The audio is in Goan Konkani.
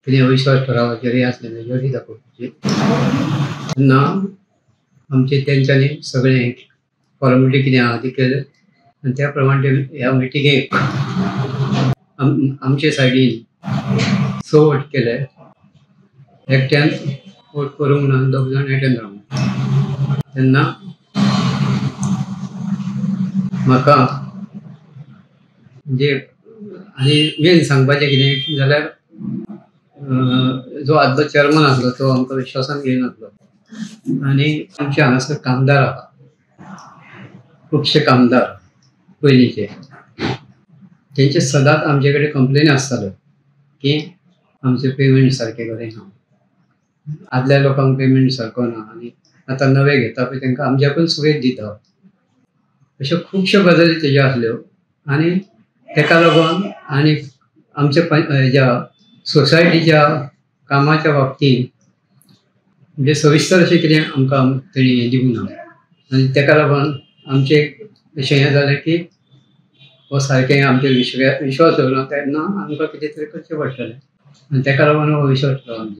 कितें अविश्वास ठरावाचेर हें आसलें मेजॉरिटी दाखोवपाची. तेन्ना आमचे तेंच्यांनी सगळें फॉर्मेलिटी कितें आहा ती केलें आनी त्या प्रमाणे ते ह्या मिटिंगेक आमचे सायडीन 6 वोट केले. एकट्यान वोट करूंक ना, 2 जाण एटेंड रावूंक. तेन्ना म्हाका म्हणजे आनी मेन सांगपाचें कितें जाल्यार जो आदलो चेअरमन आसलो तो आमकां विश्वासान घेयनासलो आनी आमचे हांगासर कामदार आहा, खुबशे कामदार पयलींचे, तेंचे सदांच आमचे कडेन कंप्लेन आसताल्यो की आमचें पेमेंट सारकें बरें ना, आदल्या लोकांक पेमेंट सारको ना आनी आतां नवे घेता पळय तांकां आमच्याकून सुवेद दिता. अश्यो खुबश्यो गजाली तेज्यो आसल्यो आनी तेका लागून आनी आमच्या हेज्या सोसायटीच्या कामाच्या बाबतींत म्हणजे सविस्तर अशें कितें आमकां तेणी हें दिवंक ना आनी तेका लागून आमचें अशें हें जालें की हो सारकें आमचेर विश्वास दवरना तेन्ना आमकां कितें तरी करचें पडटलें आनी तेका लागून हो विश्वास ठराव.